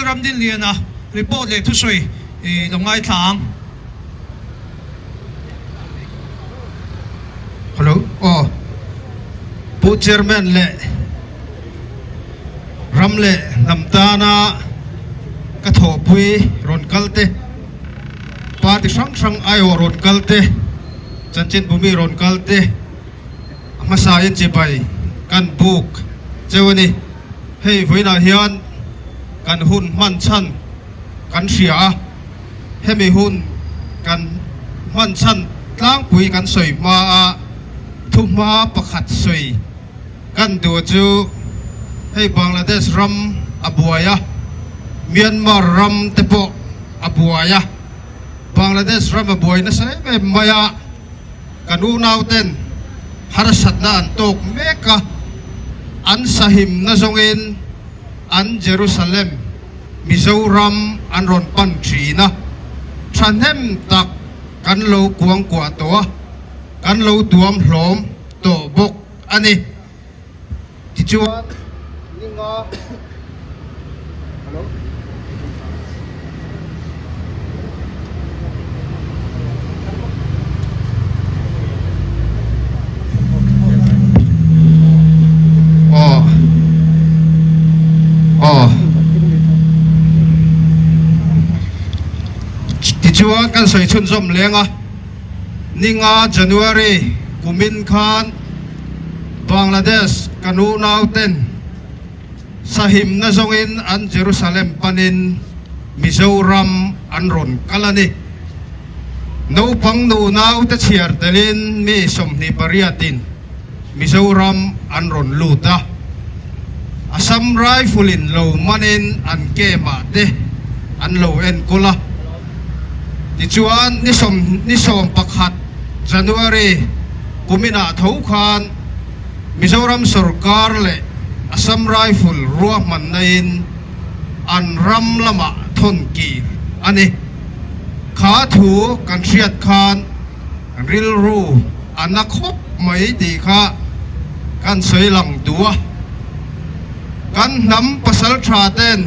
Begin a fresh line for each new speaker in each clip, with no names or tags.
Lalramdinliana report leh thusawi i lo ngaithla ang.
Hello, aw Pu Chairman leh ram leh hnam tana ka thawhpui rawn kal te, party hrang hrang aiawh rawn kal te, chanchinbumi rawn kal te, a hmasa in chibai kan buk cheu a ni. Hei vawiinah hian kan hun hman chhan kan hria a, hemi hun kan hman chhan tlangpui kan sawi hma a thuhma pakhat sawi kan duh chu hei Bangladesh ram a buai a, Myanmar ram te pawh a buai a, Bangladesh ram a buai nasa em em mai a, kan unauten harsatna an tawk mek a, an sahimna zawngin an Jerusalem Mizoram an rawn pan thin a, thahnem tak kan lo kuangkuah tawh a, kan lo tuam hlawm tawh bawk a ni. Tichuan, ninga Hello. Aw. Aw. Tichuan kan sawi chhunzawm leng a, ninga January kumin khan Bangladesh kan unauten sahimna zawngin an Jerusalem panin Mizoram an rawn kal a ni. Naupang nunaute chhiar telin mi 28 in Mizoram an rawn lut a, Assam Rifle in lo manin an camp-ah te an lo enkawl a. Tichuan, ni sawm ni 11 January kuminah tho khan Mizoram sorkar leh Assam Rifle ruahmanna in an ram lamah thawn kir a ni. Kha thu kan hriat khan rilru a na khawp mai tih kha kan sawi lang duh a. Kan hnam pasal tha ten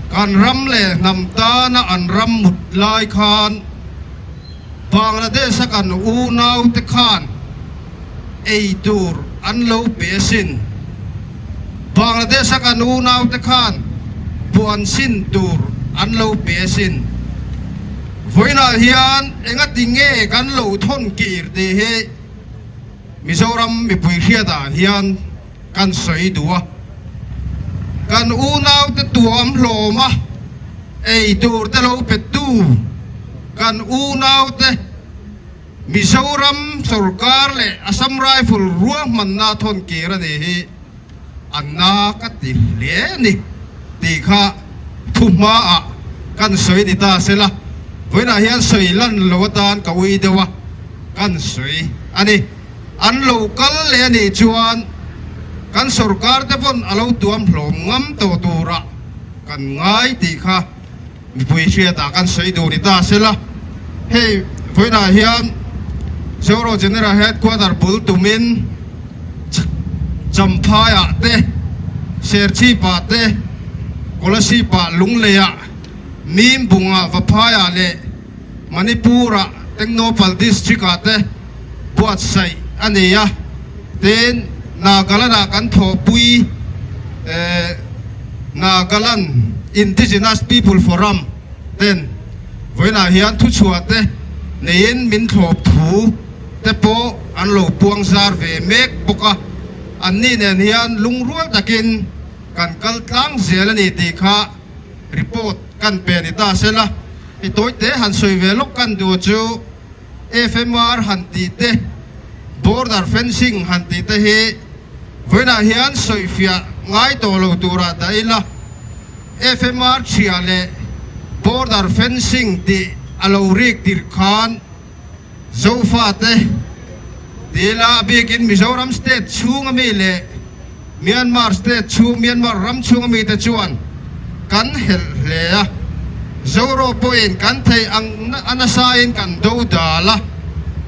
kan ram leh hnam tana an ram mut lai khan Bangladesh-a kan unaute khan ei tur an lo pe asin. Bangladesh-a kan unaute khan puan sin tur an lo pe asin. Vawiinah hian engati nge kan lo thawn kir tih hi Mizoram mipui hriatah hian kan sawi duh a. Kan unaute tuam hlawm a, ei tur te lo pe tu kan unaute Mizoram sorkar leh Assam Rifle ruahmanna thawn kir a nih hi a na ka ti hle a ni tih kha thu hmaah kan sawi ni ta se la, vawiinah hian sawi lan lo atan ka ui deuh a, kan sawi a ni. An lo kal leh a nih chuan kan sorkar te pawn a lo tuam hlawm ngam tawh turah kan ngai tih kha Mipui hriatah kan sawi duh ni ta se la, hei vawiinah hian Zoro General Headquarter bul tumin Champhaiah te, Serchhipah te, Kolasipah, Lungleiah, Mimbungah, Vaphaiah leh Manipurah Tengnoupal District-ah te buatsaih a ni a. Tin, Nagaland-ah kan thawhpui Nagaland Indigenous People Forum ten vawiinah hian thuchhuah te neiin min thlawp thu te pawh an lo puang zar ve mek bawk a. Anni nen hian lungrual takin kan kal tlang zel a ni tih kha report kan pe ni ta sela. I tawite han sawi ve lawk kan duh chu. FMR han tih te, border fencing han tih te hi vawiinah hian sawifiah ngai tawh lo turah dah ila, FMR chhia leh border fencing tih a lo rik tirh khan Zofate ti ila a bikin Mizoram state chhunga mi leh Myanmar state chhung, Myanmar ram chhunga mite chuan kan helh hle a, Zoro pawhin kan theih ang a nasain kan do dal a,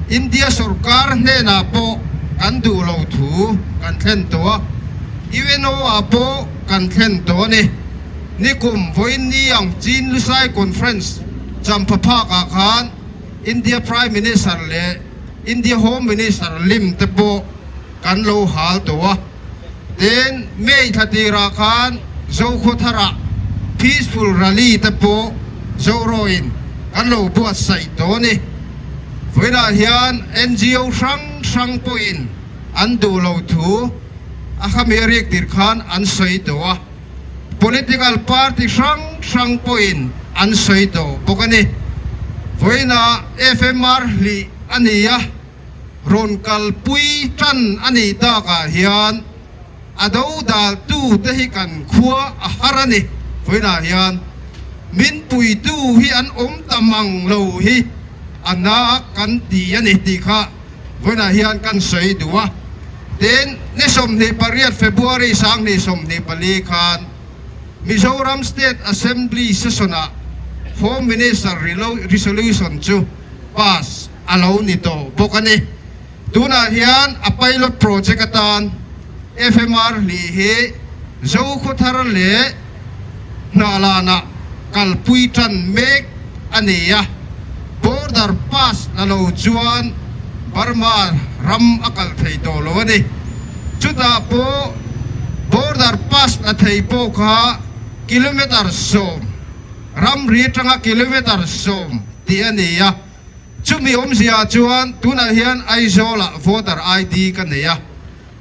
India sorkar hnenah pawh kan duh lo thu kan thlen tawh a, UNO ah pawh kan thlen tawh a ni. Nikum vawiin ni ang Chin Lusai Conference champha phakah khan India Prime Minister leh India Home Minister lim te pawh kan lo hal tawh a. Tin, May thla tirah khan Zokhawtharah Peaceful Rally te pawh Zorawiin kan lo buatsaih tawh a ni. Vawiinah hian NGO hrang hrang pawhin an duh lo thu a khami a rik tir khan an sawi tawh a. Political party hrang hrang pawhin an sawi tawh bawk a ni. Vawiinah FMR hlih a ni a, rawn kalpui tan a nih takah hian a dodal tute hi kan khua a har a ni. Vawiinah hian min puitu hi an awm ta mang lo hi a na kan ti a ni tih kha Vawiinah hian kan sawi duh a, tin, ni 28 February 2024 khan Mizoram State Assembly Session-ah Home Minister Resolution chu pass a lo ni tawh bawk a ni. Tunah hian a pilot project atan FMR hlih hi Zokhawthar leh Hnahlanah kalpui tan mek a ni a, border pass la lo chuan Burma ram a kal thei tawh lo a ni. Chutah pawh border pass la thei pawh kha kilometre 10, ramri atanga kilometre 10 tih a ni a. Chumi awmzia chuan tunah hian Aizawl-ah voter ID ka nei a.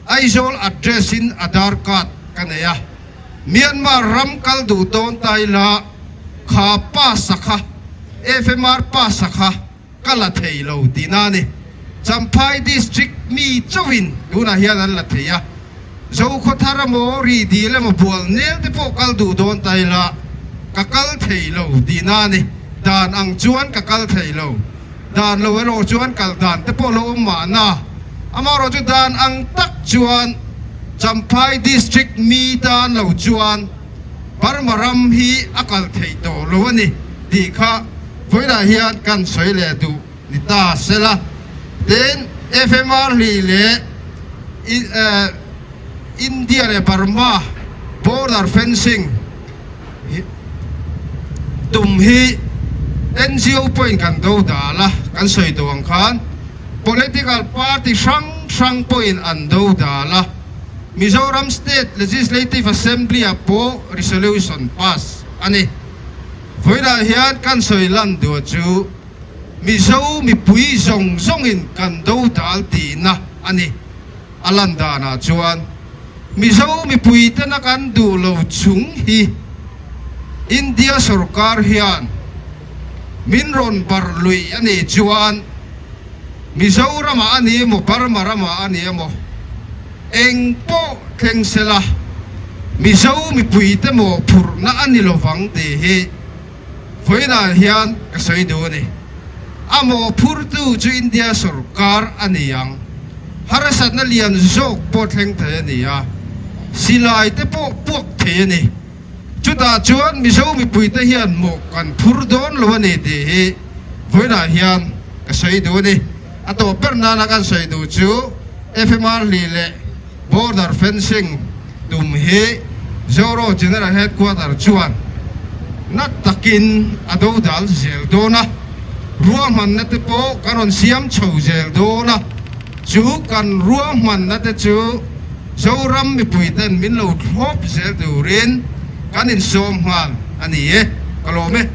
Aizawl address in Aadhaar card ka nei a, Myanmar ram kal duh dawn ta ila kha pass a kha, FMR pass a kha ka la thei lo tihna a ni. Champhai district mi chauhin tunah hian an la thei a, Zokhawthar emaw Rihdil emaw Bualnel te pawh kal duh dawn ta ila ka kal thei lo tihna a ni. Dan ang chuan ka kal thei lo. Dan lo erawh chuan kal dan te pawh lo awm mahna. Amaherawh chu dan ang tak chuan Champhai District mi tan lo chuan Burma ram hi a kal theih tawh lo a ni tih kha vawiinah hian kan sawi leh duh ni ta sela. Tin, FMR hlih leh India leh Burma border fencing tum hi NGO pawhin kan do dal a, kan sawi tawh ang khan political party hrang hrang pawhin an do dal a, Mizoram State Legislative Assembly ah pawh resolution pass a ni. Vawiinah hian kan sawi lan duh chu Mizo mipui zawng zawngin kan do dal tihna a ni. A lan danah chuan Mizo mipuitena kan duh lo chung hi India sorkar hian min rawn bar lui a nih chuan Mizoramah a ni emaw Burma ramah a ni emaw eng pawh thleng sela Mizo mipuite mawhphurhna a ni lovang tih hi Vawiinah hian ka sawi duh a ni. A mawhphurtu chu India sorkar a ni ang. Harsatna lian zawk pawh thleng thei a ni a, silai te pawh puak thei a ni. Chutah chuan Mizo mipuite hian mawh kan phur dawn lo a ni tih hi vawiinah hian ka sawi duh a ni. A tawp ber nana kan sawi duh chu FMR hlih leh Border fencing tum hi Zoro General Headquarter chuan na takin a dodal zel dawn a, ruahmanna te pawh kan rawn siam chho zel dawn a, chu kan ruahmanna te chu Zoram mipuiten min lo thlawp zel turin kan insawm nghal a ni e. Ka lawm e.